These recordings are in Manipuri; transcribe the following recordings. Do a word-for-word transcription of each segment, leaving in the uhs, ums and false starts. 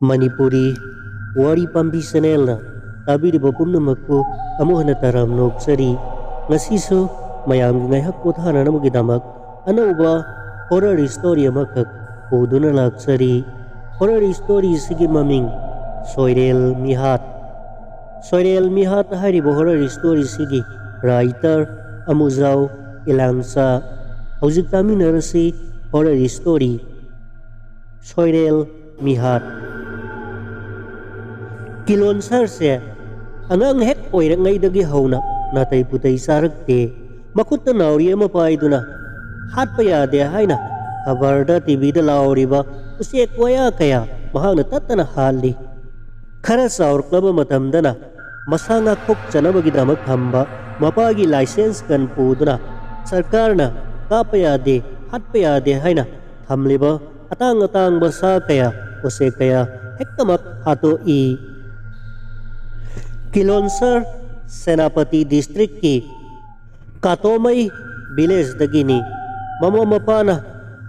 ꯃꯅꯤꯄꯨꯔꯤ ꯋꯥꯔꯤ ꯄꯥꯝꯕꯤ ꯆꯦꯅꯦꯜꯅ ꯇꯥꯕꯤꯔꯤꯕ ꯄꯨꯝꯅꯃꯛꯄꯨ ꯑꯃꯨꯛ ꯍꯟꯅ ꯇꯔꯥꯝꯅ ꯑꯣꯛꯆꯔꯤ꯫ ꯉꯁꯤꯁꯨ ꯃꯌꯥꯝꯒꯤ ꯉꯥꯏꯍꯥꯛ ꯄꯣꯊꯥꯅꯅꯕꯒꯤꯗꯃꯛ ꯑꯅꯧꯕ ꯍꯣꯔꯔ ꯁ꯭ꯇꯣꯔꯤ ꯑꯃꯈꯛ ꯄꯨꯗꯨꯅ ꯂꯥꯛꯆꯔꯤ꯫ ꯍꯣꯔꯔ ꯁ꯭ꯇꯣꯔꯤꯁꯤꯒꯤ ꯃꯃꯤꯡ ꯁꯣꯏꯔꯦꯜ ꯃꯤꯍꯥꯠ꯫ ꯁꯣꯏꯔꯦꯜ ꯃꯤꯍꯥꯠ ꯍꯥꯏꯔꯤꯕ ꯍꯣꯔꯔ ꯁ꯭ꯇꯣꯔꯤꯁꯤꯒꯤ ꯔꯥꯏꯇꯔ ꯑꯃꯨꯖꯥꯎ ꯏꯂꯥꯡꯆꯥ꯫ ꯍꯧꯖꯤꯛ ꯇꯥꯃꯤꯟꯅꯔꯁꯤ ꯍꯣꯔꯔ ꯁ꯭ꯇꯣꯔꯤ ꯁꯣꯏꯔꯦꯜ ꯃꯤꯍꯥꯠ꯫ ꯀꯤꯂꯣꯟ ꯁꯥꯔꯁꯦ ꯑꯉꯥꯡ ꯍꯦꯛ ꯑꯣꯏꯔꯛꯉꯩꯗꯒꯤ ꯍꯧꯅ ꯅꯥꯇꯩ ꯄꯨꯇꯩ ꯆꯥꯔꯛꯇꯦ꯫ ꯃꯈꯨꯠꯇ ꯅꯥꯎꯔꯤ ꯑꯃ ꯄꯥꯏꯗꯨꯅ ꯍꯥꯠꯄ ꯌꯥꯗꯦ ꯍꯥꯏꯅ ꯈꯕꯔꯗ, ꯇꯤꯚꯤꯗ ꯂꯥꯎꯔꯤꯕ ꯎꯆꯦꯛ ꯋꯥꯌꯥ ꯀꯌꯥ ꯃꯍꯥꯛꯅ ꯇꯠꯇꯅ ꯍꯥꯠꯂꯤ꯫ ꯈꯔ ꯆꯥꯎꯔꯛꯂꯕ ꯃꯇꯝꯗꯅ ꯃꯁꯥ ꯉꯥꯛꯊꯣꯛꯆꯅꯕꯒꯤꯗꯃꯛ ꯊꯝꯕ ꯃꯄꯥꯒꯤ ꯂꯥꯏꯁꯦꯟꯁ ꯒꯟ ꯄꯨꯗꯨꯅ ꯁꯔꯀꯥꯔꯅ ꯀꯥꯞꯄ ꯌꯥꯗꯦ, ꯍꯥꯠꯄ ꯌꯥꯗꯦ ꯍꯥꯏꯅ ꯊꯝꯂꯤꯕ ꯑꯇꯥꯡ ꯑꯇꯥꯡꯕ ꯁꯥ ꯀꯌꯥ, ꯎꯆꯦꯛ ꯀꯌꯥ ꯍꯦꯛꯇꯃꯛ ꯍꯥꯠꯇꯣꯛꯏ꯫ ꯀꯤꯂꯣꯟꯁꯔ ꯁꯦꯅꯥꯄꯇꯤ ꯗꯤꯁꯇ꯭ꯔꯤꯛꯀꯤ ꯀꯥꯇꯣꯃꯩ ꯚꯤꯂꯦꯖꯇꯒꯤꯅꯤ꯫ ꯃꯃꯥ ꯃꯄꯥꯅ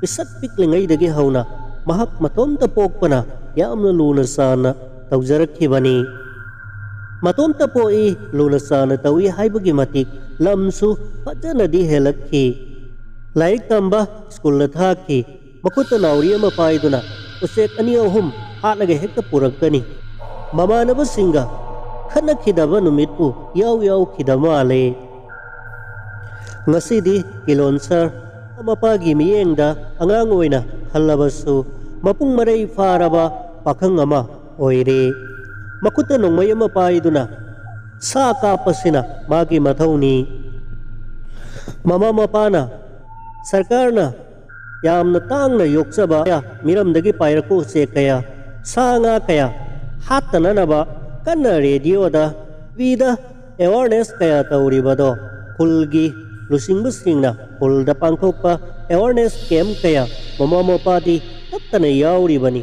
ꯄꯤꯁꯛ ꯄꯤꯛꯂꯤꯉꯩꯗꯒꯤ ꯍꯧꯅ ꯃꯍꯥꯛ ꯃꯇꯣꯝꯇ ꯄꯣꯛꯄꯅ ꯌꯥꯝꯅ ꯂꯨꯅ ꯆꯥꯟꯅ ꯇꯧꯖꯔꯛꯈꯤꯕꯅꯤ꯫ ꯃꯇꯣꯝꯇ ꯄꯣꯛꯏ, ꯂꯨꯅ ꯆꯥꯟꯅ ꯇꯧꯏ ꯍꯥꯏꯕꯒꯤ ꯃꯇꯤꯛ ꯂꯝꯁꯨ ꯐꯖꯅꯗꯤ ꯍꯦꯜꯂꯛꯈꯤ꯫ ꯂꯥꯏꯔꯤꯛ ꯇꯝꯕ ꯁ꯭ꯀꯨꯜꯗ ꯊꯥꯈꯤ꯫ ꯃꯈꯨꯠꯇ ꯅꯥꯎꯔꯤ ꯑꯃ ꯄꯥꯏꯗꯨꯅ ꯎꯆꯦꯛ ꯑꯅꯤ ꯑꯍꯨꯝ ꯍꯥꯠꯂꯒ ꯍꯦꯛꯇ ꯄꯨꯔꯛꯀꯅꯤ꯫ ꯃꯃꯥꯟꯅꯕꯁꯤꯡꯒ ꯈꯠꯅꯈꯤꯗꯕ ꯅꯨꯃꯤꯠꯄꯨ ꯌꯥꯎ ꯌꯥꯎꯈꯤꯗꯕ ꯃꯥꯜꯂꯦ꯫ ꯉꯁꯤꯗꯤ ꯀꯤꯂꯣꯟ ꯁꯥꯔ ꯃꯄꯥꯒꯤ ꯃꯤꯠꯌꯦꯡꯗ ꯑꯉꯥꯡ ꯑꯣꯏꯅ ꯈꯜꯂꯕꯁꯨ ꯃꯄꯨꯡ ꯃꯔꯩ ꯐꯥꯔꯕ ꯄꯥꯈꯪ ꯑꯃ ꯑꯣꯏꯔꯦ꯫ ꯃꯈꯨꯠꯇ ꯅꯣꯡꯃꯩ ꯑꯃ ꯄꯥꯏꯗꯨꯅ ꯁꯥ ꯀꯥꯞꯄꯁꯤꯅ ꯃꯥꯒꯤ ꯃꯊꯧꯅꯤ꯫ ꯃꯃꯥ ꯃꯄꯥꯅ, ꯁꯔꯀꯥꯔꯅ ꯌꯥꯝꯅ ꯇꯥꯡꯅ ꯌꯣꯛꯆꯕ ꯃꯤꯔꯝꯗꯒꯤ ꯄꯥꯏꯔꯛꯄ ꯎꯆꯦꯛ ꯀꯌꯥ, ꯁꯥ ꯉꯥ ꯀꯌꯥ ꯍꯥꯠꯇꯅꯅꯕ ꯀꯟꯅ ꯔꯦꯗꯤꯑꯣꯗ, ꯇꯤꯚꯤꯗ ꯑꯦꯋꯥꯔꯅꯦꯁ ꯀꯌꯥ ꯇꯧꯔꯤꯕꯗꯣ ꯈꯨꯜꯒꯤ ꯂꯨꯆꯤꯡꯕꯁꯤꯡꯅ ꯈꯨꯜꯗ ꯄꯥꯡꯊꯣꯛꯄ ꯑꯦꯋꯥꯔꯅꯦꯁ ꯀꯦꯝꯞ ꯀꯌꯥ ꯃꯃꯥ ꯃꯄꯥꯗꯤ ꯇꯠꯇꯅ ꯌꯥꯎꯔꯤꯕꯅꯤ꯫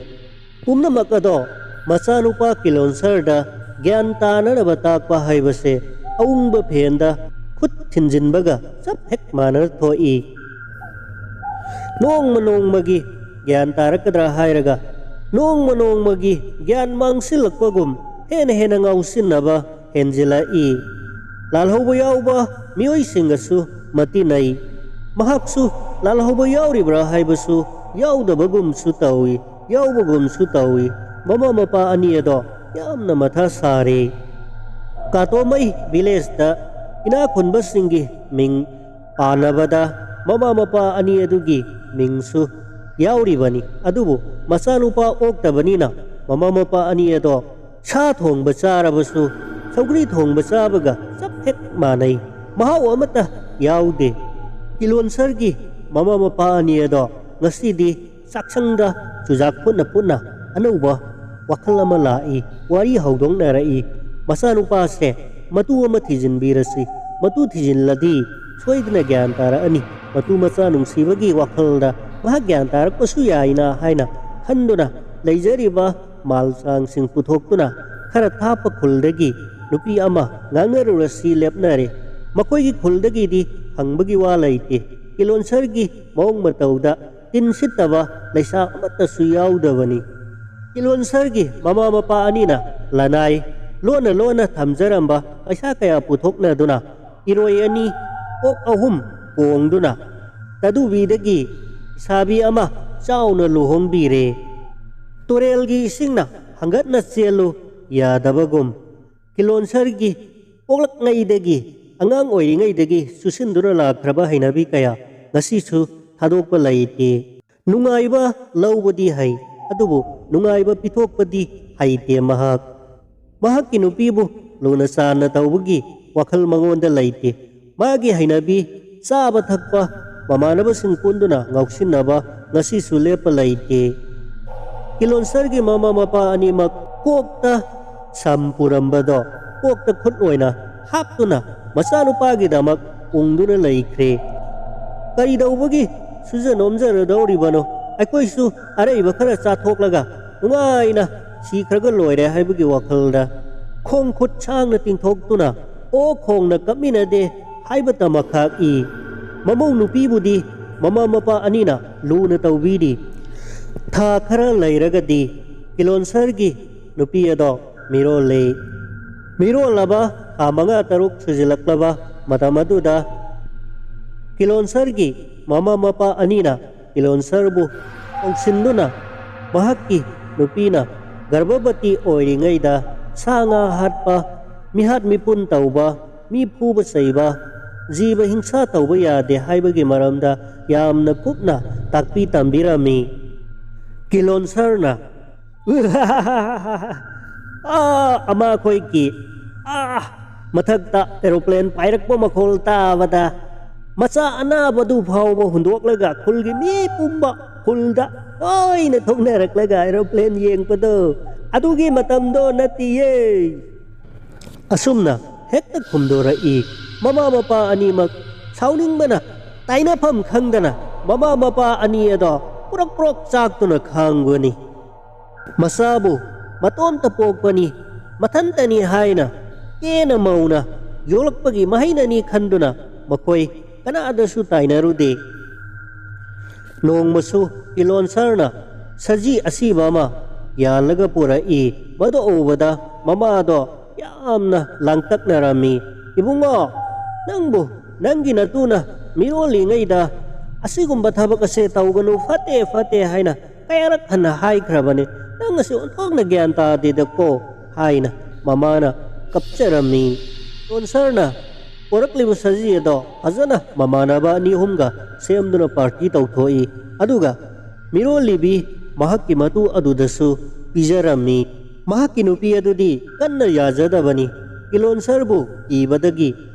ꯄꯨꯝꯅꯃꯛ ꯑꯗꯣ ꯃꯆꯥꯅꯨꯄꯥ ꯀꯤꯂꯣꯟꯁꯔꯗ ꯒ꯭ꯌꯥꯟ ꯇꯥꯅꯅꯕ ꯇꯥꯛꯄ ꯍꯥꯏꯕꯁꯦ ꯑꯎꯪꯕ ꯐꯦꯟꯗ ꯈꯨꯠ ꯊꯤꯟꯖꯤꯟꯕꯒ ꯆꯞ ꯍꯦꯛ ꯃꯥꯟꯅꯅ ꯊꯣꯛꯏ꯫ ꯅꯣꯡꯃ ꯅꯣꯡꯃꯒꯤ ꯒ꯭ꯌꯥꯟ ꯇꯥꯔꯛꯀꯗ꯭ꯔꯥ ꯍꯥꯏꯔꯒ ꯅꯣꯡꯃ ꯅꯣꯡꯃꯒꯤ ꯒ꯭ꯌꯥꯟ ꯃꯥꯡꯁꯤꯜꯂꯛꯄꯒꯨꯝ ꯍꯦꯟꯅ ꯍꯦꯟꯅ ꯉꯥꯎꯁꯤꯟꯅꯕ ꯍꯦꯟꯖꯤꯜꯂꯛꯏ꯫ ꯂꯥꯜꯍꯧꯕ ꯌꯥꯎꯕ ꯃꯤꯑꯣꯏꯁꯤꯡꯒꯁꯨ ꯃꯇꯤꯟꯅꯩ꯫ ꯃꯍꯥꯛꯁꯨ ꯂꯥꯜꯍꯧꯕ ꯌꯥꯎꯔꯤꯕ꯭ꯔꯥ ꯍꯥꯏꯕꯁꯨ ꯌꯥꯎꯗꯕꯒꯨꯝꯁꯨ ꯇꯧꯏ, ꯌꯥꯎꯕꯒꯨꯝꯁꯨ ꯇꯧꯏ꯫ ꯃꯃꯥ ꯃꯄꯥ ꯑꯅꯤ ꯑꯗꯣ ꯌꯥꯝꯅ ꯃꯊꯥ ꯁꯥꯔꯦ꯫ ꯀꯥꯇꯣꯃꯩ ꯚꯤꯂꯦꯖꯇ ꯏꯅꯥꯛ ꯈꯨꯟꯕꯁꯤꯡꯒꯤ ꯃꯤꯡ ꯄꯥꯟꯅꯕꯗ ꯃꯃꯥ ꯃꯄꯥ ꯑꯅꯤ ꯑꯗꯨꯒꯤ ꯃꯤꯡꯁꯨ ꯌꯥꯎꯔꯤꯕꯅꯤ꯫ ꯑꯗꯨꯕꯨ ꯃꯆꯥꯅꯨꯄꯥ ꯑꯣꯛꯇꯕꯅꯤꯅ ꯃꯃꯥ ꯃꯄꯥ ꯑꯅꯤ ꯑꯗꯣ ꯁꯥ ꯊꯣꯡꯕ ꯆꯥꯔꯕꯁꯨ ꯁꯧꯒ꯭ꯔꯤ ꯊꯣꯡꯕ ꯆꯥꯕꯒ ꯆꯞ ꯍꯦꯛ ꯃꯥꯟꯅꯩ꯫ ꯃꯍꯥꯎ ꯑꯃꯠꯇ ꯌꯥꯎꯗꯦ꯫ ꯀꯤꯂꯣꯟꯁꯔꯒꯤ ꯃꯃꯥ ꯃꯄꯥ ꯑꯅꯤ ꯑꯗꯣ ꯉꯁꯤꯗꯤ ꯆꯥꯛꯁꯪꯗ ꯆꯨꯖꯥꯛ ꯐꯨꯠꯅ ꯐꯨꯠꯅ ꯑꯅꯧꯕ ꯋꯥꯈꯜ ꯑꯃ ꯂꯥꯛꯏ꯫ ꯋꯥꯔꯤ ꯍꯧꯗꯣꯛꯅꯔꯛꯏ꯫ ꯃꯆꯥꯅꯨꯄꯥꯁꯦ ꯃꯇꯨ ꯑꯃ ꯊꯤꯖꯤꯟꯕꯤꯔꯁꯤ꯫ ꯃꯇꯨ ꯊꯤꯖꯤꯜꯂꯗꯤ ꯁꯣꯏꯗꯅ ꯒ꯭ꯌꯥꯟ ꯇꯥꯔꯛꯑꯅꯤ꯫ ꯃꯇꯨ ꯃꯆꯥ ꯅꯨꯡꯁꯤꯕꯒꯤ ꯋꯥꯈꯜꯗ ꯃꯍꯥꯛ ꯒ꯭ꯌꯥꯟ ꯇꯥꯔꯛꯄꯁꯨ ꯌꯥꯏꯅ ꯍꯥꯏꯅ ꯈꯟꯗꯨꯅ ꯂꯩꯖꯔꯤꯕ ꯃꯥꯜ ꯆꯥꯡꯁꯤꯡ ꯄꯨꯊꯣꯛꯇꯨꯅ ꯈꯔ ꯊꯥꯞꯄ ꯈꯨꯜꯗꯒꯤ ꯅꯨꯄꯤ ꯑꯃ ꯉꯥꯡꯅꯔꯨꯔꯁꯤ ꯂꯦꯞꯅꯔꯦ꯫ ꯃꯈꯣꯏꯒꯤ ꯈꯨꯜꯗꯒꯤꯗꯤ ꯍꯪꯕꯒꯤ ꯋꯥ ꯂꯩꯇꯦ꯫ ꯀꯤꯂꯣꯟꯁꯔꯒꯤ ꯃꯑꯣꯡ ꯃꯇꯧꯗ ꯇꯤꯟ ꯁꯤꯠꯇꯕ ꯂꯩꯁꯥ ꯑꯃꯠꯇꯁꯨ ꯌꯥꯎꯗꯕꯅꯤ꯫ ꯀꯤꯂꯣꯟꯁꯔꯒꯤ ꯃꯃꯥ ꯃꯄꯥ ꯑꯅꯤꯅ ꯂꯅꯥꯏ ꯂꯣꯟꯅ ꯂꯣꯟꯅ ꯊꯝꯖꯔꯝꯕ ꯄꯩꯁꯥ ꯀꯌꯥ ꯄꯨꯊꯣꯛꯅꯗꯨꯅ ꯏꯔꯣꯏ ꯑꯅꯤ, ꯑꯣꯛ ꯑꯍꯨꯝ ꯀꯣꯡꯗꯨꯅ ꯇꯗꯨꯕꯤꯗꯒꯤ ꯂꯩꯁꯥꯕꯤ ꯑꯃ ꯆꯥꯎꯅ ꯂꯨꯍꯣꯡꯕꯤꯔꯦ꯫ ꯇꯨꯔꯦꯜꯒꯤ ꯏꯁꯤꯡꯅ ꯍꯪꯒꯠꯅ ꯆꯦꯜꯂꯨ ꯌꯥꯗꯕꯒꯨꯝ, ꯀꯤꯂꯣꯟꯁꯔꯒꯤ ꯄꯣꯛꯂꯛꯉꯩꯗꯒꯤ, ꯑꯉꯥꯡ ꯑꯣꯏꯔꯤꯉꯩꯗꯒꯤ ꯆꯨꯁꯤꯟꯗꯨꯅ ꯂꯥꯛꯈ꯭ꯔꯕ ꯍꯩꯅꯕꯤ ꯀꯌꯥ ꯉꯁꯤꯁꯨ ꯊꯥꯗꯣꯛꯄ ꯂꯩꯇꯦ꯫ ꯅꯨꯡꯉꯥꯏꯕ ꯂꯧꯕꯗꯤ ꯍꯩ, ꯑꯗꯨꯕꯨ ꯅꯨꯡꯉꯥꯏꯕ ꯄꯤꯊꯣꯛꯄꯗꯤ ꯍꯩꯇꯦ ꯃꯍꯥꯛ꯫ ꯃꯍꯥꯛꯀꯤ ꯅꯨꯄꯤꯕꯨ ꯂꯨꯅ ꯆꯥꯟꯅ ꯇꯧꯕꯒꯤ ꯋꯥꯈꯜ ꯃꯉꯣꯟꯗ ꯂꯩꯇꯦ꯫ ꯃꯥꯒꯤ ꯍꯩꯅꯕꯤ, ꯆꯥꯕ ꯊꯛꯄ, ꯃꯃꯥꯟꯅꯕꯁꯤꯡ ꯄꯨꯟꯗꯨꯅ ꯉꯥꯎꯁꯤꯟꯅꯕ ꯉꯁꯤꯁꯨ ꯂꯦꯞꯄ ꯂꯩꯇꯦ꯫ ꯀꯤꯂꯣꯟꯁꯔꯒꯤ ꯃꯃꯥ ꯃꯄꯥ ꯑꯅꯤꯃꯛ ꯀꯣꯛꯇ ꯁꯝ ꯄꯨꯔꯝꯕꯗꯣ ꯀꯣꯛꯇ ꯈꯨꯠ ꯑꯣꯏꯅ ꯍꯥꯞꯇꯨꯅ ꯃꯆꯥꯅꯨꯄꯥꯒꯤꯗꯃꯛ ꯎꯪꯗꯨꯅ ꯂꯩꯈ꯭ꯔꯦ꯫ ꯀꯔꯤꯗꯧꯕꯒꯤ ꯁꯨꯖ ꯅꯣꯝꯖꯔꯗꯧꯔꯤꯕꯅꯣ? ꯑꯩꯈꯣꯏꯁꯨ ꯑꯔꯩꯕ ꯈꯔ ꯆꯥꯊꯣꯛꯂꯒ ꯅꯨꯡꯉꯥꯏꯅ ꯁꯤꯈ꯭ꯔꯒ ꯂꯣꯏꯔꯦ ꯍꯥꯏꯕꯒꯤ ꯋꯥꯈꯜꯗ ꯈꯣꯡ ꯈꯨꯠ ꯁꯥꯡꯅ ꯇꯤꯡꯊꯣꯛꯇꯨꯅ ꯑꯣ ꯈꯣꯡꯅ ꯀꯞꯃꯤꯟꯅꯗꯦ ꯍꯥꯏꯕꯇꯃꯛ ꯈꯥꯛꯏ꯫ ꯃꯃꯧ ꯅꯨꯄꯤꯕꯨꯗꯤ ꯃꯃꯥ ꯃꯄꯥ ꯑꯅꯤꯅ ꯂꯨꯅ ꯇꯧꯕꯤꯔꯤ꯫ ꯊꯥ ꯈꯔ ꯂꯩꯔꯒꯗꯤ ꯀꯤꯂꯣꯟꯁꯔꯒꯤ ꯅꯨꯄꯤ ꯑꯗꯣ ꯃꯤꯔꯣꯜꯂꯤ꯫ ꯃꯤꯔꯣꯜꯂꯕ ꯊꯥ ꯃꯉꯥ ꯇꯔꯨꯛ ꯁꯨꯖꯤꯜꯂꯛꯂꯕ ꯃꯇꯝ ꯑꯗꯨꯗ ꯀꯤꯂꯣꯟꯁꯔꯒꯤ ꯃꯃꯥ ꯃꯄꯥ ꯑꯅꯤꯅ ꯀꯤꯂꯣꯟꯁꯔꯕꯨ ꯀꯧꯁꯤꯟꯗꯨꯅ ꯃꯍꯥꯛꯀꯤ ꯅꯨꯄꯤꯅ ꯒꯔꯚꯕꯇꯤ ꯑꯣꯏꯔꯤꯉꯩꯗ ꯁꯥ ꯉꯥ ꯍꯥꯠꯄ, ꯃꯤꯍꯥꯠ ꯃꯤꯄꯨꯟ ꯇꯧꯕ, ꯃꯤ ꯐꯨꯕ ꯆꯩꯕ, ꯖꯤꯕ ꯍꯤꯡꯁꯥ ꯇꯧꯕ ꯌꯥꯗꯦ ꯍꯥꯏꯕꯒꯤ ꯃꯔꯝꯗ ꯌꯥꯝꯅ ꯀꯨꯞꯅ ꯇꯥꯛꯄꯤ ꯇꯝꯕꯤꯔꯝꯃꯤ꯫ ꯀꯤꯂꯣꯟꯁꯔꯅ ꯑꯥ, ꯑꯃ ꯑꯩꯈꯣꯏꯒꯤ ꯑꯥ, ꯃꯊꯛꯇ ꯑꯦꯔꯣꯄ꯭ꯂꯦꯟ ꯄꯥꯏꯔꯛꯄ ꯃꯈꯣꯜ ꯇꯥꯕꯗ ꯃꯆꯥ ꯑꯅꯥꯕꯗꯨ ꯐꯥꯎꯕ ꯍꯨꯟꯗꯣꯛꯂꯒ ꯈꯨꯜꯒꯤ ꯃꯤ ꯄꯨꯝꯕ ꯈꯨꯜꯗ ꯂꯣꯏꯅ ꯊꯣꯛꯅꯔꯛꯂꯒ ꯑꯦꯔꯣꯄ꯭ꯂꯦꯟ ꯌꯦꯡꯕꯗꯣ ꯑꯗꯨꯒꯤ ꯃꯇꯝꯗꯣ ꯅꯠꯇꯤꯌꯦ꯫ ꯑꯁꯨꯝꯅ ꯍꯦꯛꯇ ꯈꯨꯝꯗꯣꯔꯛꯏ꯫ ꯃꯃꯥ ꯃꯄꯥ ꯑꯅꯤꯃꯛ ꯁꯥꯎꯅꯤꯡꯕꯅ ꯇꯥꯏꯅꯐꯝ ꯈꯪꯗꯅ ꯃꯃꯥ ꯃꯄꯥ ꯑꯅꯤ ꯑꯗꯣ ꯄ꯭ꯔꯣꯛ ꯄ꯭ꯔꯣꯛ ꯆꯥꯛꯇꯨꯅ ꯈꯥꯡꯕꯅꯤ꯫ ꯃꯆꯥꯕꯨ ꯃꯇꯣꯝꯇ ꯄꯣꯛꯄꯅꯤ, ꯃꯊꯟꯇꯅꯤ ꯍꯥꯏꯅ ꯀꯦꯅ ꯃꯧꯅ ꯌꯣꯛꯂꯛꯄꯒꯤ ꯃꯍꯩꯅꯅꯤ ꯈꯟꯗꯨꯅ ꯃꯈꯣꯏ ꯀꯅꯥꯗꯁꯨ ꯇꯥꯏꯅꯔꯨꯗꯦ꯫ ꯅꯣꯡꯃꯁꯨ ꯀꯤꯂꯣꯟꯁꯔꯅ ꯁꯖꯤ ꯑꯁꯤꯕ ꯑꯃ ꯌꯥꯜꯂꯒ ꯄꯨꯔꯛꯏ꯫ ꯃꯗꯨ ꯎꯕꯗ ꯃꯃꯥꯗꯣ ꯌꯥꯝꯅ ꯂꯥꯡꯇꯛꯅꯔꯝꯃꯤ꯫ "ꯏꯕꯨꯡꯉꯣ, ꯅꯪꯕꯨ ꯅꯪꯒꯤ ꯅꯇꯨꯅ ꯃꯤꯔꯣꯜꯂꯤꯉꯩꯗ ꯑꯁꯤꯒꯨꯝꯕ ꯊꯕꯛ ꯑꯁꯦ ꯇꯧꯒꯅꯨ, ꯐꯠꯇꯦ, ꯐꯠꯇꯦ ꯍꯥꯏꯅ ꯀꯌꯥꯔꯛ ꯍꯟꯅ ꯍꯥꯏꯈ꯭ꯔꯕꯅꯤ꯫ ꯅꯪ ꯑꯁꯤ ꯑꯣꯟꯊꯣꯛꯅ ꯒ꯭ꯌꯥꯟ ꯇꯥꯗꯦꯗꯀꯣ" ꯍꯥꯏꯅ ꯃꯃꯥꯅ ꯀꯞꯆꯔꯝꯃꯤ꯫ ꯀꯤꯂꯣꯟꯁꯔꯅ ꯄꯣꯔꯛꯂꯤꯕ ꯁꯖꯤ ꯑꯗꯣ ꯐꯖꯅ ꯃꯃꯥꯟꯅꯕ ꯑꯅꯤ ꯑꯍꯨꯝꯒ ꯁꯦꯝꯗꯨꯅ ꯄꯥꯔꯇꯤ ꯇꯧꯊꯣꯛꯏ꯫ ꯑꯗꯨꯒ ꯃꯤꯔꯣꯜꯂꯤꯕꯤ ꯃꯍꯥꯛꯀꯤ ꯃꯇꯨ ꯑꯗꯨꯗꯁꯨ ꯄꯤꯖꯔꯝꯃꯤ꯫ ꯃꯍꯥꯛꯀꯤ ꯅꯨꯄꯤ ꯑꯗꯨꯗꯤ ꯀꯟꯅ ꯌꯥꯖꯗꯕꯅꯤ꯫ ꯀꯤꯂꯣꯟꯁꯔꯕꯨ ꯀꯤꯕꯗꯒꯤ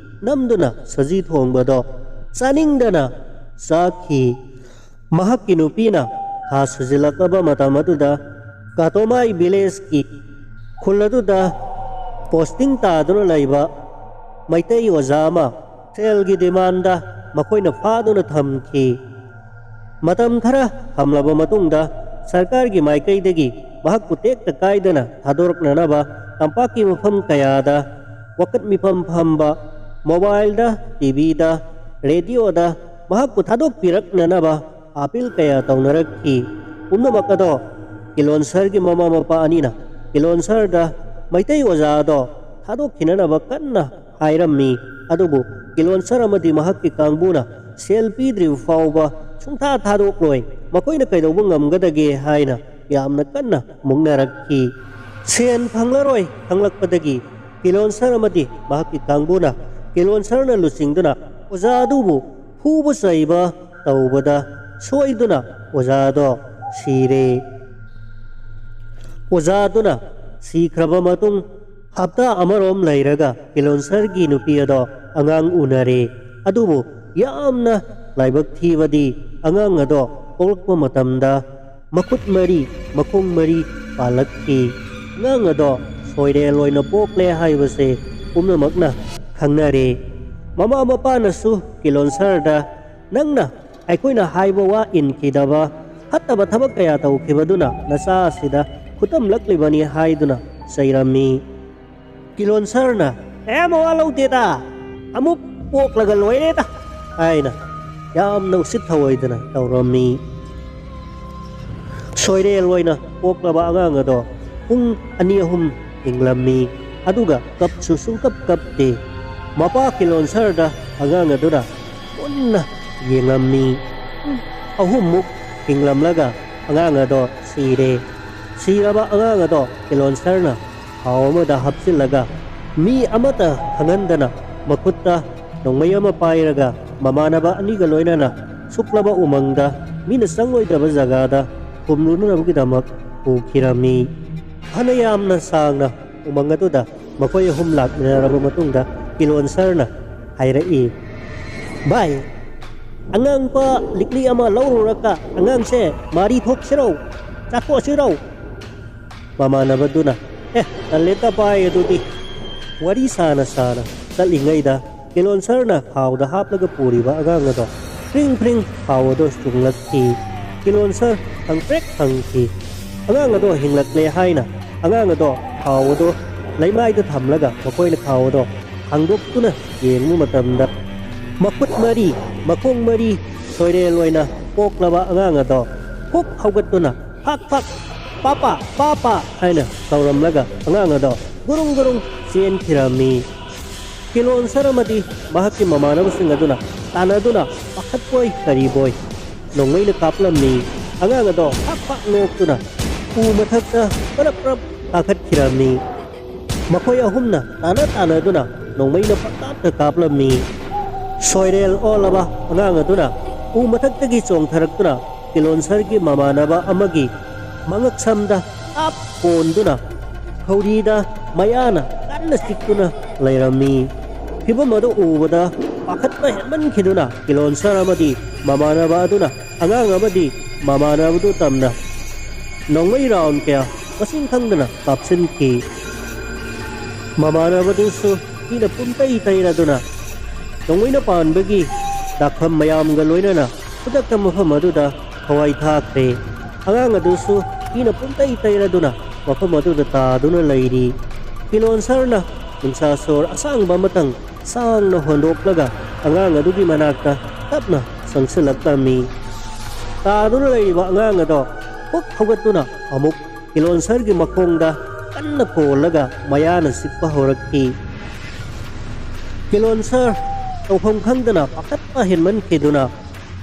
ꯅꯝꯗꯨꯅ ꯁꯖꯤ ꯊꯣꯡꯕꯗꯣ ꯆꯥꯅꯤꯡꯗꯅ ꯆꯥꯈꯤ꯫ ꯃꯍꯥꯛꯀꯤ ꯅꯨꯄꯤꯅ ꯊꯥ ꯁꯨꯖꯤꯜꯂꯛꯂꯕ ꯃꯇꯝ ꯑꯗꯨꯗ ꯀꯥꯇꯣꯃꯥꯏ ꯚꯤꯂꯦꯖꯀꯤ ꯈꯨꯜ ꯑꯗꯨꯗ ꯄꯣꯁꯇꯤꯡ ꯇꯥꯗꯨꯅ ꯂꯩꯕ ꯃꯩꯇꯩ ꯑꯣꯖꯥ ꯑꯃ ꯁꯦꯜꯒꯤ ꯗꯤꯃꯥꯟꯗ ꯃꯈꯣꯏꯅ ꯐꯥꯗꯨꯅ ꯊꯝꯈꯤ꯫ ꯃꯇꯝ ꯈꯔ ꯊꯝꯂꯕ ꯃꯇꯨꯡꯗ ꯁꯔꯀꯥꯔꯒꯤ ꯃꯥꯏꯀꯩꯗꯒꯤ ꯃꯍꯥꯛꯄꯨ ꯇꯦꯛꯇ ꯀꯥꯏꯗꯅ ꯊꯥꯗꯣꯔꯛꯅꯅꯕ ꯇꯝꯄꯥꯛꯀꯤ ꯃꯐꯝ ꯀꯌꯥꯗ ꯋꯥꯀꯠ ꯃꯤꯐꯝ ꯐꯝꯕ, ꯃꯣꯕꯥꯏꯜꯗ, ꯇꯤꯚꯤꯗ, ꯔꯦꯗꯤꯑꯣꯗ ꯃꯍꯥꯛꯄꯨ ꯊꯥꯗꯣꯛꯄꯤꯔꯛꯅꯅꯕ ꯑꯥꯄꯤꯜ ꯀꯌꯥ ꯇꯧꯅꯔꯛꯈꯤ꯫ ꯄꯨꯝꯅꯃꯛ ꯑꯗꯣ ꯀꯤꯂꯣꯟꯁꯔꯒꯤ ꯃꯃꯥ ꯃꯄꯥ ꯑꯅꯤꯅ ꯀꯤꯂꯣꯟꯁꯔꯗ ꯃꯩꯇꯩ ꯑꯣꯖꯥ ꯑꯗꯣ ꯊꯥꯗꯣꯛꯈꯤꯅꯅꯕ ꯀꯟꯅ ꯍꯥꯏꯔꯝꯃꯤ꯫ ꯑꯗꯨꯕꯨ ꯀꯤꯂꯣꯟꯁꯔ ꯑꯃꯗꯤ ꯃꯍꯥꯛꯀꯤ ꯀꯥꯡꯕꯨꯅ ꯁꯦꯜ ꯄꯤꯗ꯭ꯔꯤꯕ ꯐꯥꯎꯕ ꯁꯨꯡꯊꯥ ꯊꯥꯗꯣꯛꯂꯣꯏ, ꯃꯈꯣꯏꯅ ꯀꯩꯗꯧꯕ ꯉꯝꯒꯗꯒꯦ ꯍꯥꯏꯅ ꯌꯥꯝꯅ ꯀꯟꯅ ꯃꯨꯛꯅꯔꯛꯈꯤ꯫ ꯁꯦꯟ ꯐꯪꯂꯔꯣꯏ ꯈꯪꯂꯛꯄꯗꯒꯤ ꯀꯤꯂꯣꯟꯁꯔ ꯑꯃꯗꯤ ꯃꯍꯥꯛꯀꯤ ꯀꯥꯡꯕꯨꯅ ꯀꯤꯂꯣꯟꯁꯔꯅ ꯂꯨꯆꯤꯡꯗꯨꯅ ꯑꯣꯖꯥ ꯑꯗꯨꯕꯨ ꯐꯨꯕ ꯆꯩꯕ ꯇꯧꯕꯗ ꯁꯣꯏꯗꯨꯅ ꯑꯣꯖꯥꯗꯣ ꯁꯤꯔꯦ꯫ ꯑꯣꯖꯥꯗꯨꯅ ꯁꯤꯈ꯭ꯔꯕ ꯃꯇꯨꯡ ꯍꯞꯇꯥ ꯑꯃꯔꯣꯝ ꯂꯩꯔꯒ ꯀꯤꯂꯣꯟꯁꯔꯒꯤ ꯅꯨꯄꯤ ꯑꯗꯣ ꯑꯉꯥꯡ ꯎꯅꯔꯦ꯫ ꯑꯗꯨꯕꯨ ꯌꯥꯝꯅ ꯂꯥꯏꯕꯛ ꯊꯤꯕꯗꯤ ꯑꯉꯥꯡ ꯑꯗꯣ ꯄꯣꯛꯂꯛꯄ ꯃꯇꯝꯗ ꯃꯈꯨꯠ ꯃꯔꯤ, ꯃꯈꯣꯡ ꯃꯔꯤ ꯄꯥꯜꯂꯛꯈꯤ꯫ ꯑꯉꯥꯡ ꯑꯗꯣ ꯁꯣꯏꯔꯦꯜ ꯑꯣꯏꯅ ꯄꯣꯛꯂꯦ ꯍꯥꯏꯕꯁꯦ ꯄꯨꯝꯅꯃꯛꯅ ꯈꯪꯅꯔꯦ꯫ ꯃꯃꯥ ꯃꯄꯥꯅꯁꯨ ꯀꯤꯂꯣꯟꯁꯔꯗ ꯅꯪꯅ ꯑꯩꯈꯣꯏꯅ ꯍꯥꯏꯕ ꯋꯥ ꯏꯟꯈꯤꯗꯕ ꯐꯠꯇꯕ ꯊꯕꯛ ꯀꯌꯥ ꯇꯧꯈꯤꯕꯗꯨꯅ ꯅꯆꯥ ꯑꯁꯤꯗ ꯈꯨꯗꯝꯂꯛꯂꯤꯕꯅꯤ ꯍꯥꯏꯗꯨꯅ ꯆꯩꯔꯝꯃꯤ꯫ ꯀꯤꯂꯣꯟꯁꯔꯅ, "ꯑꯦ, ꯃꯋꯥ ꯂꯧꯗꯦꯗ, ꯑꯃꯨꯛ ꯄꯣꯛꯂꯒ ꯂꯣꯏꯔꯦꯗ" ꯍꯥꯏꯅ ꯌꯥꯝꯅ ꯎꯁꯤꯠ ꯊꯑꯣꯏꯗꯅ ꯇꯧꯔꯝꯃꯤ꯫ ꯁꯣꯏꯔꯦꯜ ꯑꯣꯏꯅ ꯄꯣꯛꯂꯕ ꯑꯉꯥꯡ ꯑꯗꯣ ꯄꯨꯡ ꯑꯅꯤ ꯑꯍꯨꯝ ꯍꯤꯡꯂꯝꯃꯤ, ꯑꯗꯨꯒ ꯀꯞꯁꯨ ꯁꯨꯡꯀꯞ ꯀꯞꯇꯦ꯫ ꯃꯄꯥ ꯀꯤꯂꯣꯟꯁꯔꯗ ꯑꯉꯥꯡ ꯑꯗꯨꯅ ꯃꯨꯟꯅ ꯌꯦꯡꯂꯝꯃꯤ꯫ ꯄꯨꯡ ꯑꯍꯨꯝꯃꯨꯛ ꯍꯤꯡꯂꯝꯂꯒ ꯑꯉꯥꯡ ꯑꯗꯣ ꯁꯤꯔꯦ꯫ ꯁꯤꯔꯕ ꯑꯉꯥꯡ ꯑꯗꯣ ꯀꯤꯂꯣꯟꯁꯔꯅ ꯈꯥꯎ ꯑꯃꯗ ꯍꯥꯞꯆꯤꯜꯂꯒ ꯃꯤ ꯑꯃꯠꯇ ꯈꯪꯍꯟꯗꯅ ꯃꯈꯨꯠꯇ ꯅꯣꯡꯃꯩ ꯑꯃ ꯄꯥꯏꯔꯒ ꯃꯃꯥꯟꯅꯕ ꯑꯅꯤꯒ ꯂꯣꯏꯅꯅ ꯁꯨꯛꯂꯕ ꯎꯃꯪꯗ ꯃꯤꯅ ꯆꯪꯂꯣꯏꯗꯕ ꯖꯒꯥꯗ ꯐꯨꯝꯂꯨꯅꯅꯕꯒꯤꯗꯃꯛ ꯄꯨꯈꯤꯔꯝꯃꯤ꯫ ꯐꯅ ꯌꯥꯝꯅ ꯁꯥꯡꯅ ꯎꯃꯪ ꯑꯗꯨꯗ ꯃꯈꯣꯏ ꯑꯍꯨꯝ ꯂꯥꯛꯃꯤꯟꯅꯔꯕ ꯃꯇꯨꯡꯗ ꯀꯤꯂꯣꯟꯁꯔꯅ ꯍꯥꯏꯔꯛꯏ, "ꯚꯥꯏ, ꯑꯉꯥꯡꯕ ꯂꯤꯛꯂꯤ ꯑꯃ ꯂꯧꯔꯨꯔꯒ ꯑꯉꯥꯡꯁꯦ ꯃꯥꯔꯤ ꯊꯣꯛꯁꯤꯔꯣ? ꯆꯥꯊꯣꯛꯑꯁꯤꯔꯣ?" ꯃꯃꯥꯟꯅꯕꯗꯨꯅ, "ꯑꯦ, ꯇꯜꯂꯦꯗ ꯚꯥꯏ ꯑꯗꯨꯗꯤ"꯫ ꯋꯥꯔꯤ ꯁꯥꯅ ꯁꯥꯅ ꯆꯠꯂꯤꯉꯩꯗ ꯀꯤꯂꯣꯟꯁꯔꯅ ꯈꯥꯎꯗ ꯍꯥꯞꯂꯒ ꯄꯨꯔꯤꯕ ꯑꯉꯥꯡ ꯑꯗꯣ ꯐ꯭ꯔꯤꯡ ꯐ꯭ꯔꯤꯡ ꯈꯥꯎ ꯑꯗꯣ ꯆꯨꯡꯂꯛꯈꯤ꯫ ꯀꯤꯂꯣꯟꯁꯔ ꯈꯪꯄ꯭ꯔꯦꯛ ꯈꯪꯈꯤ꯫ ꯑꯉꯥꯡ ꯑꯗꯣ ꯍꯤꯡꯂꯛꯂꯦ ꯍꯥꯏꯅ ꯑꯉꯥꯡ ꯑꯗꯣ ꯈꯥꯎ ꯑꯗꯣ ꯂꯩꯃꯥꯏꯗ ꯊꯝꯂꯒ ꯃꯈꯣꯏꯅ ꯈꯥꯎ ꯑꯗꯣ ꯍꯥꯡꯗꯣꯛꯇꯨꯅ ꯌꯦꯡꯕ ꯃꯇꯝꯗ ꯃꯈꯨꯠ ꯃꯔꯤ, ꯃꯈꯣꯡ ꯃꯔꯤ ꯁꯣꯏꯔꯦꯜ ꯑꯣꯏꯅ ꯄꯣꯛꯂꯕ ꯑꯉꯥꯡ ꯑꯗꯣ ꯍꯨꯛ ꯍꯧꯒꯠꯇꯨꯅ, "ꯐꯥꯛ ꯐꯥꯛ, ꯄꯥꯄꯥ, ꯄꯥꯄꯥ" ꯍꯥꯏꯅ ꯀꯧꯔꯝꯂꯒ ꯑꯉꯥꯡ ꯑꯗꯣ ꯒꯨꯔꯨꯡ ꯒꯨꯔꯨꯡ ꯆꯦꯟꯈꯤꯔꯝꯃꯤ꯫ ꯀꯤꯂꯣꯟꯁꯔ ꯑꯃꯗꯤ ꯃꯍꯥꯛꯀꯤ ꯃꯃꯥꯟꯅꯕꯁꯤꯡ ꯑꯗꯨꯅ ꯇꯥꯟꯅꯗꯨꯅ ꯄꯥꯈꯠꯄꯣꯏ ꯀꯔꯤꯕꯣꯏ ꯅꯣꯡꯃꯩꯅ ꯀꯥꯞꯂꯝꯃꯤ꯫ ꯑꯉꯥꯡ ꯑꯗꯣ ꯐꯥꯛ ꯐꯥꯛ ꯅꯣꯛꯇꯨꯅ ꯎ ꯃꯊꯛꯇ ꯄꯔꯞ ꯄꯔꯞ ꯀꯥꯈꯠꯈꯤꯔꯝꯃꯤ꯫ ꯃꯈꯣꯏ ꯑꯍꯨꯝꯅ ꯇꯥꯟꯅ ꯇꯥꯟꯅꯗꯨꯅ ꯅꯣꯡꯃꯩꯅ ꯄꯪꯀꯥꯞꯇ ꯀꯥꯞꯂꯝꯃꯤ꯫ ꯁꯣꯏꯔꯦꯜ ꯑꯣꯜꯂꯕ ꯑꯉꯥꯡ ꯑꯗꯨꯅ ꯎ ꯃꯊꯛꯇꯒꯤ ꯆꯣꯡꯊꯔꯛꯇꯨꯅ ꯀꯤꯂꯣꯟꯁꯔꯒꯤ ꯃꯃꯥꯟꯅꯕ ꯑꯃꯒꯤ ꯃꯉꯛꯁꯝꯗ ꯀꯥꯞ ꯀꯣꯟꯗꯨꯅ ꯈꯧꯔꯤꯗ ꯃꯌꯥꯅ ꯀꯟꯅ ꯆꯤꯛꯇꯨꯅ ꯂꯩꯔꯝꯃꯤ꯫ ꯐꯤꯚꯝ ꯑꯗꯨ ꯎꯕꯗ ꯄꯥꯈꯠꯄ ꯍꯦꯟꯃꯟꯈꯤꯗꯨꯅ ꯀꯤꯂꯣꯟꯁꯔ ꯑꯃꯗꯤ ꯃꯃꯥꯟꯅꯕ ꯑꯗꯨꯅ ꯑꯉꯥꯡ ꯑꯃꯗꯤ ꯃꯃꯥꯟꯅꯕꯗꯨ ꯇꯝꯅ ꯅꯣꯡꯃꯩ ꯔꯥꯎꯟ ꯀꯌꯥ ꯃꯁꯤꯡ ꯈꯪꯗꯅ ꯀꯥꯞꯁꯤꯟꯈꯤ꯫ ꯃꯃꯥꯟꯅꯕꯗꯨꯁꯨ ꯏꯅ ꯄꯨꯝꯇꯩ ꯇꯩꯔꯗꯨꯅ ꯅꯣꯡꯃꯩꯅ ꯄꯥꯟꯕꯒꯤ ꯗꯥꯛꯐꯝ ꯃꯌꯥꯝꯒ ꯂꯣꯏꯅꯅ ꯈꯨꯗꯛꯇ ꯃꯐꯝ ꯑꯗꯨꯗ ꯊꯋꯥꯏ ꯊꯥꯈ꯭ꯔꯦ꯫ ꯑꯉꯥꯡ ꯑꯗꯨꯁꯨ ꯏꯅ ꯄꯨꯝꯇꯩ ꯇꯩꯔꯗꯨꯅ ꯃꯐꯝ ꯑꯗꯨꯗ ꯇꯥꯗꯨꯅ ꯂꯩꯔꯤ꯫ ꯀꯤꯂꯣꯟꯁꯔꯅ ꯅꯨꯡꯁꯥ ꯁꯣꯔ ꯑꯁꯥꯡꯕ ꯑꯃꯇꯪ ꯁꯥꯡꯅ ꯍꯣꯟꯗꯣꯛꯂꯒ ꯑꯉꯥꯡ ꯑꯗꯨꯒꯤ ꯃꯅꯥꯛꯇ ꯇꯞꯅ ꯆꯪꯁꯤꯜꯂꯛꯂꯝꯃꯤ꯫ ꯇꯥꯗꯨꯅ ꯂꯩꯔꯤꯕ ꯑꯉꯥꯡ ꯑꯗꯣ ꯍꯨꯛ ꯍꯧꯒꯠꯇꯨꯅ ꯑꯃꯨꯛ ꯀꯤꯂꯣꯟꯁꯔꯒꯤ ꯃꯈꯣꯡꯗ ꯀꯟꯅ ꯀꯣꯜꯂꯒ ꯃꯌꯥꯅ ꯆꯤꯛꯄ ꯍꯧꯔꯛꯈꯤ꯫ ꯀꯤꯂꯣꯟꯁꯔ ꯇꯧꯐꯝ ꯈꯪꯗꯅ ꯄꯥꯈꯠꯄ ꯍꯦꯟꯃꯟꯈꯤꯗꯨꯅ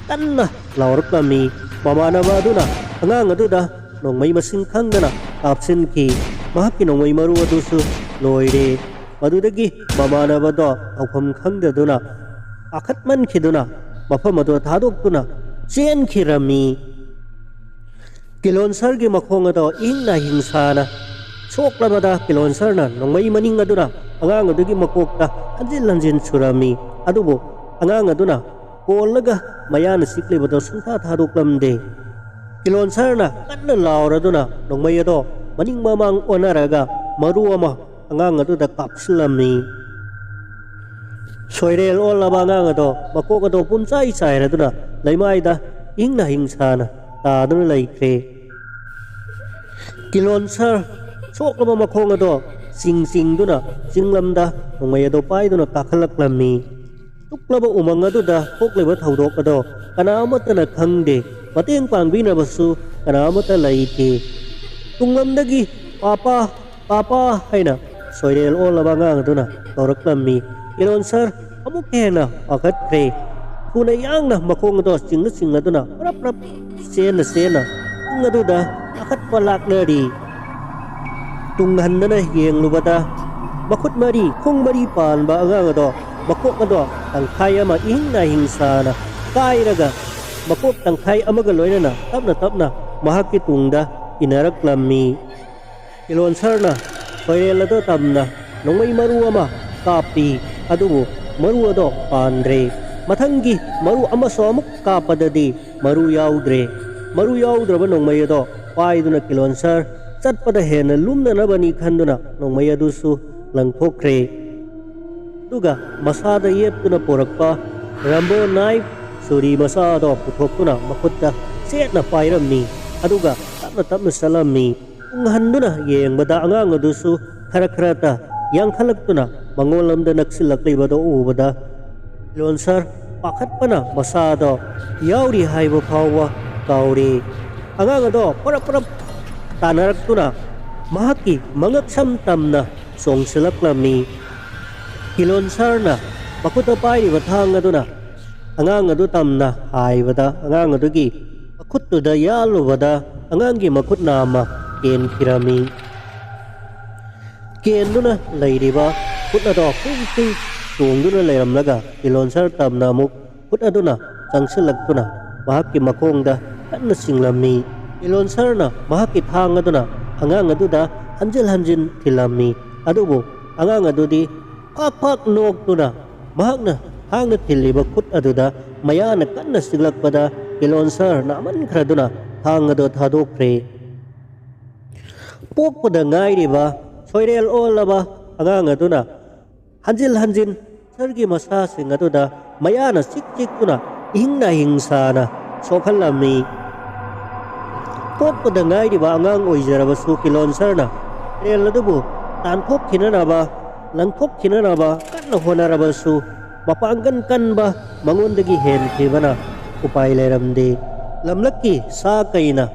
ꯀꯟꯅ ꯂꯥꯎꯔꯛꯂꯝꯃꯤ꯫ ꯃꯃꯥꯟꯅꯕ ꯑꯗꯨꯅ ꯑꯉꯥꯡ ꯑꯗꯨꯗ ꯅꯣꯡꯃꯩ ꯃꯁꯤꯡ ꯈꯪꯗꯅ ꯀꯥꯞꯁꯤꯟꯈꯤ꯫ ꯃꯍꯥꯛꯀꯤ ꯅꯣꯡꯃꯩ ꯃꯔꯨ ꯑꯗꯨꯁꯨ ꯂꯣꯏꯔꯦ꯫ ꯃꯗꯨꯗꯒꯤ ꯃꯃꯥꯟꯅꯕꯗꯣ ꯇꯧꯐꯝ ꯈꯪꯗꯗꯨꯅ ꯄꯥꯈꯠꯃꯟꯈꯤꯗꯨꯅ ꯃꯐꯝ ꯑꯗꯨ ꯊꯥꯗꯣꯛꯇꯨꯅ ꯆꯦꯟꯈꯤꯔꯝꯃꯤ꯫ ꯀꯤꯂꯣꯟꯁꯔꯒꯤ ꯃꯈꯣꯡ ꯑꯗꯣ ꯏꯍꯤꯡ ꯅꯥꯍꯤꯡ ꯁꯥꯅ ꯁꯣꯛꯂꯕꯗ ꯀꯤꯂꯣꯟꯁꯔꯅ ꯅꯣꯡꯃꯩ ꯃꯅꯤꯡ ꯑꯗꯨꯅ ꯑꯉꯥꯡ ꯑꯗꯨꯒꯤ ꯃꯀꯣꯛꯇ ꯍꯟꯖꯤꯟ ꯍꯟꯖꯤꯟ ꯁꯨꯔꯝꯃꯤ꯫ ꯑꯗꯨꯕꯨ ꯑꯉꯥꯡ ꯑꯗꯨꯅ ꯀꯣꯜꯂꯒ ꯃꯌꯥꯅ ꯆꯤꯛꯂꯤꯕꯗꯣ ꯁꯨꯡꯊꯥ ꯊꯥꯗꯣꯛꯂꯝꯗꯦ꯫ ꯀꯤꯂꯣꯟꯁꯔꯅ ꯀꯟꯅ ꯂꯥꯎꯔꯗꯨꯅ ꯅꯣꯡꯃꯩ ꯑꯗꯣ ꯃꯅꯤꯡ ꯃꯃꯥꯡ ꯑꯣꯟꯅꯔꯒ ꯃꯔꯨ ꯑꯃ ꯑꯉꯥꯡ ꯑꯗꯨꯗ ꯀꯥꯞꯁꯤꯜꯂꯝꯃꯤ꯫ ꯁꯣꯏꯔꯦꯜ ꯑꯣꯜꯂꯕ ꯑꯉꯥꯡ ꯑꯗꯣ ꯃꯀꯣꯛ ꯑꯗꯣ ꯄꯨꯝꯆꯥꯏ ꯆꯥꯏꯔꯗꯨꯅ ꯂꯩꯃꯥꯏꯗ ꯏꯪꯅ ꯍꯤꯡꯁꯥꯅ ꯇꯥꯗꯨꯅ ꯂꯩꯈ꯭ꯔꯦ꯫ ꯀꯤꯂꯣꯟꯁꯔ ꯁꯣꯛꯂꯕ ꯃꯈꯣꯡ ꯑꯗꯣ ꯆꯤꯡ ꯆꯤꯡꯗꯨꯅ ꯆꯤꯡꯂꯝꯗ ꯅꯣꯡꯃꯩ ꯑꯗꯣ ꯄꯥꯏꯗꯨꯅ ꯀꯥꯈꯠꯂꯛꯂꯝꯃꯤ꯫ ꯇꯨꯛꯂꯕ ꯎꯃꯪ ꯑꯗꯨꯗ ꯊꯣꯛꯂꯤꯕ ꯊꯧꯗꯣꯛ ꯑꯗꯣ ꯀꯅꯥ ꯑꯃꯠꯇꯅ ꯈꯪꯗꯦ꯫ ꯃꯇꯦꯡ ꯄꯥꯡꯕꯤꯅꯕꯁꯨ ꯀꯅꯥ ꯑꯃꯠꯇ ꯂꯩꯇꯦ꯫ ꯇꯨꯡꯂꯝꯗꯒꯤ "ꯄꯥꯄꯥ, ꯄꯥꯄꯥ" ꯍꯥꯏꯅ ꯁꯣꯏꯔꯦꯜ ꯑꯣꯜꯂꯕ ꯑꯉꯥꯡ ꯑꯗꯨꯅ ꯀꯧꯔꯛꯂꯝꯃꯤ꯫ "ꯀꯤꯂꯣꯟ ꯁꯥꯔ ꯑꯃꯨꯛꯀ ꯍꯦꯟꯅ ꯄꯥꯈꯠꯈ꯭ꯔꯦ꯫ ꯊꯨꯅ ꯌꯥꯡꯅ ꯃꯈꯣꯡ ꯑꯗꯣ ꯆꯤꯡꯅ ꯆꯤꯡꯅꯗꯨꯅ ꯄ꯭ꯔꯞ ꯄ꯭ꯔꯞ ꯆꯦꯟꯅ ꯆꯦꯟꯅ ꯄꯨꯡ ꯑꯗꯨꯗ ꯀꯥꯈꯠꯄ ꯂꯥꯛꯅꯔꯤ"꯫ ꯇꯨꯡ ꯍꯟꯗꯅ ꯌꯦꯡꯂꯨꯕꯗ ꯃꯈꯨꯠ ꯃꯔꯤ, ꯈꯣꯡ ꯃꯔꯤ ꯄꯥꯟꯕ ꯑꯉꯥꯡ ꯑꯗꯣ ꯃꯀꯣꯛ ꯑꯗꯣ ꯇꯪꯈꯥꯏ ꯑꯃ ꯏꯍꯤꯡ ꯅꯥꯍꯤꯡ ꯁꯥꯅ ꯀꯥꯏꯔꯒ ꯃꯀꯣꯛ ꯇꯪꯈꯥꯏ ꯑꯃꯒ ꯂꯣꯏꯅꯅ ꯇꯞꯅ ꯇꯞꯅ ꯃꯍꯥꯛꯀꯤ ꯇꯨꯡꯗ ꯏꯟꯅꯔꯛꯂꯝꯃꯤ꯫ ꯀꯤꯂꯣꯟ ꯁꯥꯔꯅ ꯁꯣꯏꯔꯦꯜ ꯑꯗꯨ ꯇꯝꯅ ꯅꯣꯡꯃꯩ ꯃꯔꯨ ꯑꯃ ꯀꯥꯞꯄꯤ꯫ ꯑꯗꯨꯕꯨ ꯃꯔꯨ ꯑꯗꯣ ꯄꯥꯟꯗ꯭ꯔꯦ꯫ ꯃꯊꯪꯒꯤ ꯃꯔꯨ ꯑꯃꯁꯨ ꯑꯃꯨꯛ ꯀꯥꯞꯄꯗꯗꯤ ꯃꯔꯨ ꯌꯥꯎꯗ꯭ꯔꯦ꯫ ꯃꯔꯨ ꯌꯥꯎꯗ꯭ꯔꯕ ꯅꯣꯡꯃꯩ ꯑꯗꯣ ꯄꯥꯏꯗꯨꯅ ꯀꯤꯂꯣꯟ ꯁꯥꯔ ꯆꯠꯄꯗ ꯍꯦꯟꯅ ꯂꯨꯝꯅꯅꯕꯅꯤ ꯈꯟꯗꯨꯅ ꯅꯣꯡꯃꯩ ꯑꯗꯨꯁꯨ ꯂꯪꯊꯣꯛꯈ꯭ꯔꯦ꯫ ꯑꯗꯨꯒ ꯃꯁꯥꯗ ꯌꯦꯞꯇꯨꯅ ꯄꯨꯔꯛꯄ ꯔꯝꯕꯣ ꯅꯥꯏꯐ, ꯁꯨꯔꯤ ꯃꯆꯥ ꯑꯗꯣ ꯄꯨꯊꯣꯛꯇꯨꯅ ꯃꯈꯨꯠꯇ ꯆꯦꯠꯅ ꯄꯥꯏꯔꯝꯃꯤ꯫ ꯑꯗꯨꯒ ꯇꯞꯅ ꯇꯞꯅ ꯆꯠꯂꯝꯃꯤ꯫ ꯇꯨꯡ ꯍꯟꯗꯨꯅ ꯌꯦꯡꯕꯗ ꯑꯉꯥꯡ ꯑꯗꯨꯁꯨ ꯈꯔ ꯈꯔꯇ ꯌꯥꯡꯈꯠꯂꯛꯇꯨꯅ ꯃꯉꯣꯟꯂꯣꯝꯗ ꯅꯛꯁꯤꯜꯂꯛꯂꯤꯕꯗꯨ ꯎꯕꯗ ꯀꯤꯂꯣꯟ ꯁꯥꯔ ꯄꯥꯈꯠꯄꯅ ꯃꯁꯥꯗꯣ ꯌꯥꯎꯔꯤ ꯍꯥꯏꯕ ꯐꯥꯎꯕ ꯀꯥꯎꯔꯦ꯫ ꯑꯉꯥꯡ ꯑꯗꯣ ꯄꯔꯞ ꯄꯔꯞ ꯇꯥꯟꯅꯔꯛꯇꯨꯅ ꯃꯍꯥꯛꯀꯤ ꯃꯉꯛꯁꯝ ꯇꯝꯅ ꯆꯣꯡꯁꯤꯜꯂꯛꯂꯝꯃꯤ꯫ ꯀꯤꯂꯣꯟ ꯁꯥꯔꯅ ꯃꯈꯨꯠꯇ ꯄꯥꯏꯔꯤꯕ ꯊꯥꯡ ꯑꯗꯨꯅ ꯑꯉꯥꯡ ꯑꯗꯨ ꯇꯝꯅ ꯍꯥꯏꯕꯗ ꯑꯉꯥꯡ ꯑꯗꯨꯒꯤ ꯃꯈꯨꯠꯇꯨꯗ ꯌꯥꯜꯂꯨꯕꯗ ꯑꯉꯥꯡꯒꯤ ꯃꯈꯨꯠ ꯅꯥꯝꯃ ꯀꯦꯟꯈꯤꯔꯝꯃꯤ꯫ ꯀꯦꯟꯗꯨꯅ ꯂꯩꯔꯤꯕ ꯈꯨꯠ ꯑꯗꯣ ꯐ꯭ꯔꯤꯡ ꯐ꯭ꯔꯤꯡ ꯆꯣꯡꯗꯨꯅ ꯂꯩꯔꯝꯂꯒ ꯀꯤꯂꯣꯟ ꯁꯥꯔ ꯇꯝꯅ ꯑꯃꯨꯛ ꯈꯨꯠ ꯑꯗꯨꯅ ꯆꯪꯁꯤꯜꯂꯛꯇꯨꯅ ꯃꯍꯥꯛꯀꯤ ꯃꯈꯣꯡꯗ ꯀꯟꯅ ꯆꯤꯡꯂꯝꯃꯤ꯫ ꯀꯤꯂꯣꯟ ꯁꯥꯔꯅ ꯃꯍꯥꯛꯀꯤ ꯊꯥꯡ ꯑꯗꯨꯅ ꯑꯉꯥꯡ ꯑꯗꯨꯗ ꯍꯟꯖꯤꯟ ꯍꯟꯖꯤꯟ ꯊꯤꯜꯂꯝꯃꯤ꯫ ꯑꯗꯨꯕꯨ ꯑꯉꯥꯡ ꯑꯗꯨꯗꯤ ꯐꯥꯛ ꯐꯥꯛ ꯅꯣꯛꯇꯨꯅ ꯃꯍꯥꯛꯅ ꯊꯥꯡꯅ ꯊꯤꯜꯂꯤꯕ ꯈꯨꯠ ꯑꯗꯨꯗ ꯃꯌꯥꯅ ꯀꯟꯅ ꯆꯤꯛꯂꯛꯄꯗ ꯀꯤꯂꯣꯟ ꯁꯥꯔ ꯅꯥꯃꯟꯈ꯭ꯔꯗꯨꯅ ꯊꯥꯡ ꯑꯗꯨ ꯊꯥꯗꯣꯛꯈ꯭ꯔꯦ꯫ ꯄꯣꯛꯄꯗ ꯉꯥꯏꯔꯤꯕ ꯁꯣꯏꯔꯦꯜ ꯑꯣꯜꯂꯕ ꯑꯉꯥꯡ ꯑꯗꯨꯅ ꯍꯟꯖꯤꯟ ꯍꯟꯖꯤꯟ ꯁꯥꯔꯒꯤ ꯃꯁꯥꯁꯤꯡ ꯑꯗꯨꯗ ꯃꯌꯥꯅ ꯆꯤꯛ ꯆꯤꯛꯇꯨꯅ ꯏꯍꯤꯡ ꯅꯥꯍꯤꯡ ꯁꯥꯅ ꯁꯣꯛꯍꯜꯂꯝꯃꯤ꯫ ꯄꯣꯛꯄꯗ ꯉꯥꯏꯔꯤꯕ ꯑꯉꯥꯡ ꯑꯣꯏꯖꯔꯕꯁꯨ ꯀꯤꯂꯣꯟ ꯁꯥꯔꯅ ꯁꯣꯏꯔꯦꯜ ꯑꯗꯨꯕꯨ ꯇꯥꯟꯊꯣꯛꯈꯤꯅꯅꯕ, ꯂꯪꯊꯣꯛꯈꯤꯅꯅꯕ ꯀꯟꯅ ꯍꯣꯠꯅꯔꯕꯁꯨ ꯃꯄꯥꯡꯒꯜ ꯀꯟꯕ ꯃꯉꯣꯟꯗꯒꯤ ꯍꯦꯟꯈꯤꯕꯅ ꯎꯄꯥꯏ ꯂꯩꯔꯝꯗꯦ꯫ ꯂꯝꯂꯛꯀꯤ ꯁꯥ ꯀꯩꯅ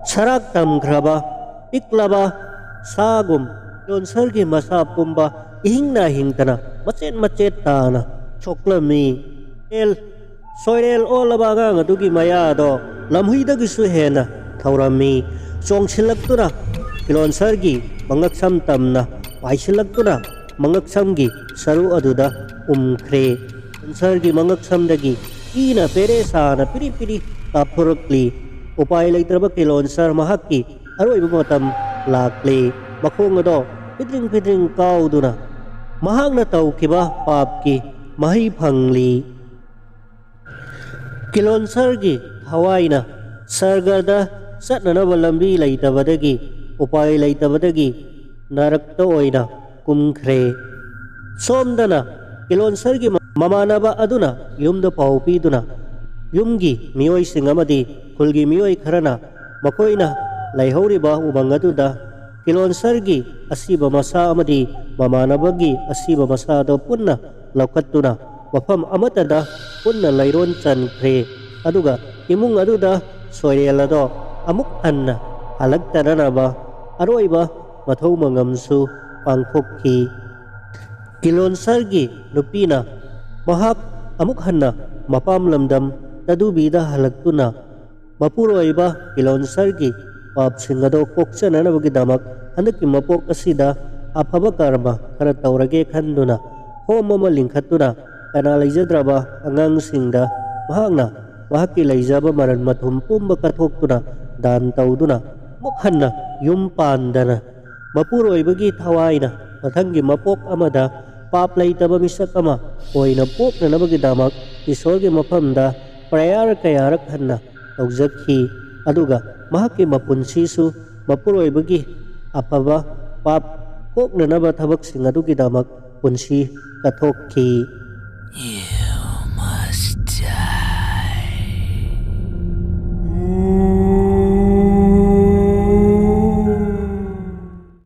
ꯁꯔꯥꯛ ꯇꯝꯈ꯭ꯔꯕ ꯄꯤꯛꯂꯕ ꯁꯥꯒꯨꯝ ꯀꯤꯂꯣꯟꯁꯔꯒꯤ ꯃꯁꯥ ꯄꯨꯝꯕ ꯏꯍꯤꯡ ꯅꯥꯍꯤꯡꯗꯅ ꯃꯆꯦꯠ ꯃꯆꯦꯠ ꯇꯥꯅ ꯁꯣꯛꯂꯝꯃꯤ꯫ ꯑꯦꯜ ꯁꯣꯏꯔꯦꯜ ꯑꯣꯜꯂꯕ ꯑꯉꯥꯡ ꯑꯗꯨꯒꯤ ꯃꯌꯥꯗꯣ ꯂꯝꯍꯨꯏꯗꯒꯤꯁꯨ ꯍꯦꯟꯅ ꯊꯧꯔꯝꯃꯤ꯫ ꯆꯣꯡꯁꯤꯜꯂꯛꯇꯨꯅ ꯀꯤꯂꯣꯟꯁꯔꯒꯤ ꯃꯉꯛꯁꯝ ꯇꯝꯅ ꯄꯥꯏꯁꯤꯜꯂꯛꯇꯨꯅ ꯃꯉꯛꯁꯝꯒꯤ ꯁꯔꯨ ꯑꯗꯨꯗ ꯎꯝꯈ꯭ꯔꯦ꯫ ꯀꯤꯂꯣꯟꯁꯔꯒꯤ ꯃꯉꯛꯁꯝꯗꯒꯤ ꯏꯅ ꯄꯦꯔꯦ ꯁꯥꯅ ꯄꯤꯔꯤ ꯄꯤꯔꯤ ꯀꯥꯞꯊꯣꯔꯛꯂꯤ꯫ ꯎꯄꯥꯏ ꯂꯩꯇ꯭ꯔꯕ ꯀꯤꯂꯣꯟꯁꯔ ꯃꯍꯥꯛꯀꯤ ꯑꯔꯣꯏꯕ ꯃꯇꯝ ꯂꯥꯛꯂꯤ꯫ ꯃꯈꯣꯡ ꯑꯗꯣ ꯐꯤꯗ꯭ꯔꯤꯡ ꯐꯤꯗ꯭ꯔꯤꯡ ꯀꯥꯎꯗꯨꯅ ꯃꯍꯥꯛꯅ ꯇꯧꯈꯤꯕ ꯄꯥꯞꯀꯤ ꯃꯍꯩ ꯐꯪꯂꯤ꯫ ꯀꯤꯂꯣꯟꯁꯔꯒꯤ ꯊꯋꯥꯏꯅ ꯁꯔꯒꯗ ꯆꯠꯅꯅꯕ ꯂꯝꯕꯤ ꯂꯩꯇꯕꯗꯒꯤ, ꯎꯄꯥꯏ ꯂꯩꯇꯕꯗꯒꯤ ꯅꯔꯛꯇ ꯑꯣꯏꯅ ꯀꯨꯝꯈ꯭ꯔꯦ꯫ ꯁꯣꯝꯗꯅ ꯀꯤꯂꯣꯟꯁꯔꯒꯤ ꯃꯃꯥꯟꯅꯕ ꯑꯗꯨꯅ ꯌꯨꯝꯗ ꯄꯥꯎ ꯄꯤꯗꯨꯅ ꯌꯨꯝꯒꯤ ꯃꯤꯑꯣꯏꯁꯤꯡ ꯑꯃꯗꯤ ꯈꯨꯜꯒꯤ ꯃꯤꯑꯣꯏ ꯈꯔꯅ ꯃꯈꯣꯏꯅ ꯂꯩꯍꯧꯔꯤꯕ ꯎꯃꯪ ꯑꯗꯨꯗ ꯀꯤꯂꯣꯟꯁꯔꯒꯤ ꯑꯁꯤꯕ ꯃꯁꯥ ꯑꯃꯗꯤ ꯃꯃꯥꯟꯅꯕꯒꯤ ꯑꯁꯤꯕ ꯃꯁꯥꯗꯣ ꯄꯨꯟꯅ ꯂꯧꯈꯠꯇꯨꯅ ꯃꯐꯝ ꯑꯃꯠꯇꯗ ꯄꯨꯟꯅ ꯂꯩꯔꯣꯟ ꯆꯟꯈ꯭ꯔꯦ꯫ ꯑꯗꯨꯒ ꯏꯃꯨꯡ ꯑꯗꯨꯗ ꯁꯣꯏꯔꯦꯜ ꯑꯗꯣ ꯑꯃꯨꯛ ꯍꯟꯅ ꯍꯜꯂꯛꯇꯅꯅꯕ ꯑꯔꯣꯏꯕ ꯃꯊꯧ ꯃꯉꯝꯁꯨ ꯄꯥꯡꯊꯣꯛꯈꯤ꯫ ꯀꯤꯂꯣꯟꯁꯔꯒꯤ ꯅꯨꯄꯤꯅ ꯃꯍꯥꯛ ꯑꯃꯨꯛ ꯍꯟꯅ ꯃꯄꯥꯝ ꯂꯝꯗꯝ ꯇꯗꯨꯕꯤꯗ ꯍꯜꯂꯛꯇꯨꯅ ꯃꯄꯨꯔꯣꯏꯕ ꯀꯤꯂꯣꯟꯁꯔꯒꯤ ꯄꯥꯞꯁꯤꯡ ꯑꯗꯣ ꯀꯣꯛꯆꯅꯅꯕꯒꯤꯗꯃꯛ ꯍꯟꯗꯛꯀꯤ ꯃꯄꯣꯛ ꯑꯁꯤꯗ ꯑꯐꯕ ꯀꯔꯃ ꯈꯔ ꯇꯧꯔꯒꯦ ꯈꯟꯗꯨꯅ ꯍꯣꯝ ꯑꯃ ꯂꯤꯡꯈꯠꯇꯨꯅ ꯀꯅꯥ ꯂꯩꯖꯗ꯭ꯔꯕ ꯑꯉꯥꯡꯁꯤꯡꯗ ꯃꯍꯥꯛꯅ ꯃꯍꯥꯛꯀꯤ ꯂꯩꯖꯕ ꯃꯔꯟ ꯃꯊꯨꯝ ꯄꯨꯝꯕ ꯀꯠꯊꯣꯛꯇꯨꯅ ꯗꯥꯟ ꯇꯧꯗꯨꯅ ꯑꯃꯨꯛ ꯍꯟꯅ ꯌꯨꯝ ꯄꯥꯟꯗꯅ ꯃꯄꯨꯔꯣꯏꯕꯒꯤ ꯊꯋꯥꯏꯅ ꯃꯊꯪꯒꯤ ꯃꯄꯣꯛ ꯑꯃꯗ ꯄꯥꯞ ꯂꯩꯇꯕ ꯃꯤꯁꯛ ꯑꯃ ꯑꯣꯏꯅ ꯄꯣꯛꯅꯅꯕꯒꯤꯗꯃꯛ ꯏꯁꯣꯔꯒꯤ ꯃꯐꯝꯗ ꯄ꯭ꯔꯦꯌꯔ ꯀꯌꯥꯔꯛ ꯍꯟꯅ ꯇꯧꯖꯈꯤ꯫ ꯑꯗꯨꯒ ꯃꯍꯥꯛꯀꯤ ꯃꯄꯨꯟꯁꯤꯁꯨ ꯃꯄꯨꯔꯣꯏꯕꯒꯤ ꯑꯐꯕ ꯄꯥꯞ ꯀꯣꯛꯅꯅꯕ ꯊꯕꯛꯁꯤꯡ ꯑꯗꯨꯒꯤꯗꯃꯛ ꯄꯨꯟꯁꯤ ꯀꯠꯊꯣꯛꯈꯤ꯫